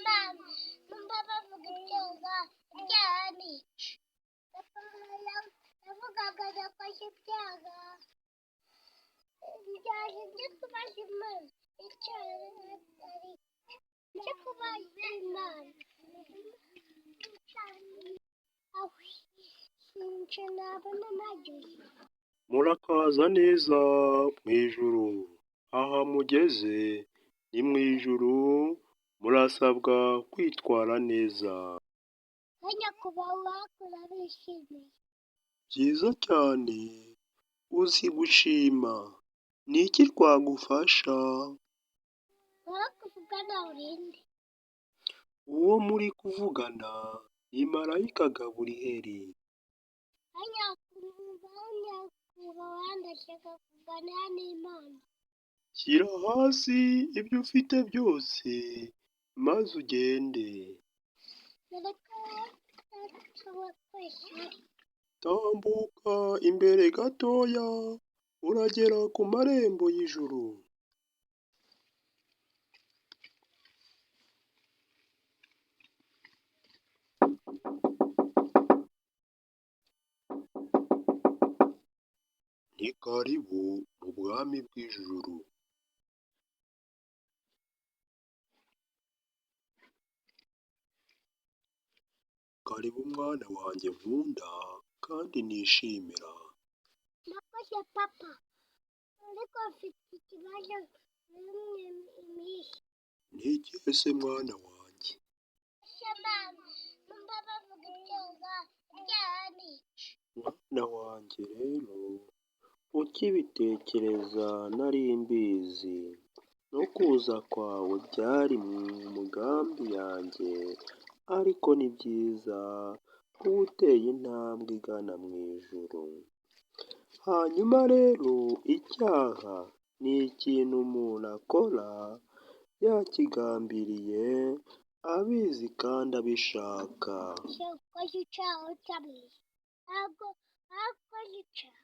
Mama, numva bavuga ibyaha, ibyaha ni iki? Papa yavugaga nakoze ibyaha, ndaje njye kubaza Imana icyaha ari iki? Njye kubaza Imana. Ahwi, sinjye nabona nagize. Murakaza neza mu ijuru, aha mugeze ni mu ijuru, murasabwa kwitwara neza. Ba nyakubahwa turabishimiye. Byiza cyane, uzi gushima, ni iki twagufasha? Wowe kuvugana urinde? Uwo muri kuvugana ni Malayika Gaburiyeli. Ba nyakubahwa ndashaka kuganira n'Imana. Shyira hasi ibyo ufite byose maze ugende. Dore ko wa twese ari. Tambuka imbere gatoya uragera ku marembo y'ijuru. Ni karibu mu bwami bw'ijuru. Karibu mwana wanjye nkunda kandi nishimira. Nakoze papa, ariko mfite ikibazo muri iminsi. Ni ikihe se mwana wanjye? Se mama, numva bavuga ibyaha, ibyaha ni iki? Mwana wanjye rero ukibitekereza nari mbizi, no kuza kwawe byari mu mugambi yanjye, ariko ni byiza kuba uteye intambwe igana mu ijuru. Hanyuma rero icyaha ni ikintu umuntu akora yakigambiriye, abizi kandi abishaka. Se ukoze icyaha utabizi, ntabwo wakoze icyaha.